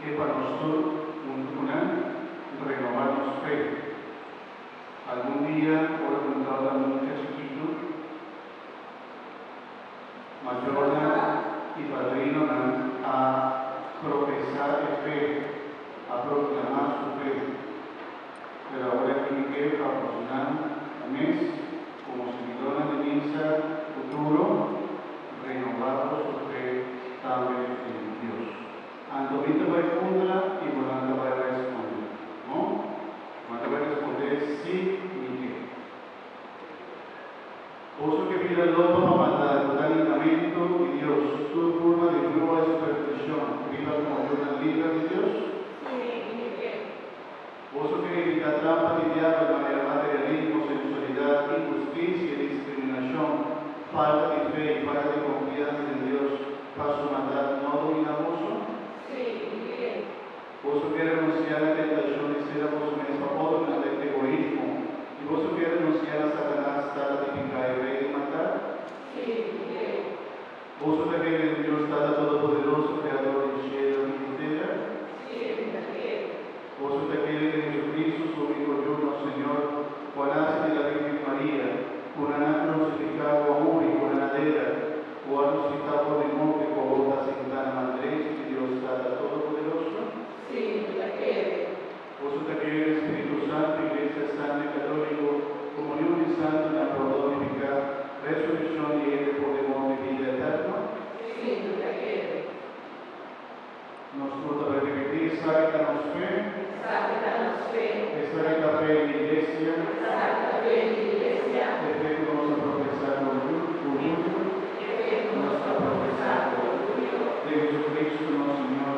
ke pa nos tur huntu ku nan renobá nos fe. Algun dia ora ku mi tabata mucha chikitu, mayornan i padrinonan a profesá e fe, a proklamá su fe. Pero awor aki mi ke pa bosonan mes, komo siguidónan di misa futuro, renobá boso fe tambe den Dios. Anto mi ta bai puntra i bonan ta bai respondé, no? Bonan ta bai respondé, Sí, mi ke. Boso ke bira lopa pa maldat ku ta libramentu di Dios, tur forma di brua i superstishon, biba komo yunan liber di Dios? Sí, mi ke. Boso ke evitá trampa di diabel manera materialismo, sensualidat, inhustisia, diskriminashon, falta di fe i falta di konfiansa den Dios pa su maldat no dominá boso? Sí, mi ke. Boso ke renunsiá na tentashon di sera boso mes pa otronan den egoismo i boso ke renunsiá na Satanas, tata di piká i rei di maldat? Sí, mi ke. Boso ta kere den Dios Tata Todopoderoso, Kreador di shelu i di tera? Sí, mi ta kere. Boso ta kere den Jesucristo, su úniko Yu, nos Señor, ku a nase di la Virgen Maria, ku nan a krusifiká, ku a muri, ku nan a dera, ku a resusitá for di morto i ku awor ta sintá na man drechi di Dios Tata Todopoderoso? Sí, mi ta kere. Boso ta kere den Spiritu Santu, Iglesia Santa i Katóliko, komunion di santunan, pordon di piká, resurekshon di hende for di morto i bida eterno? Sí, mi ta kere. Nos tur ta bai ripití, Esaki ta nos fe. Esaki ta nos fe. Esaki ta fe di Iglesia. Esaki ta fe di Iglesia. E fe ku nos a profesá ku orguyo. E fe ku nos a profesá ku orguyo. Den Jesucristo nos Señor.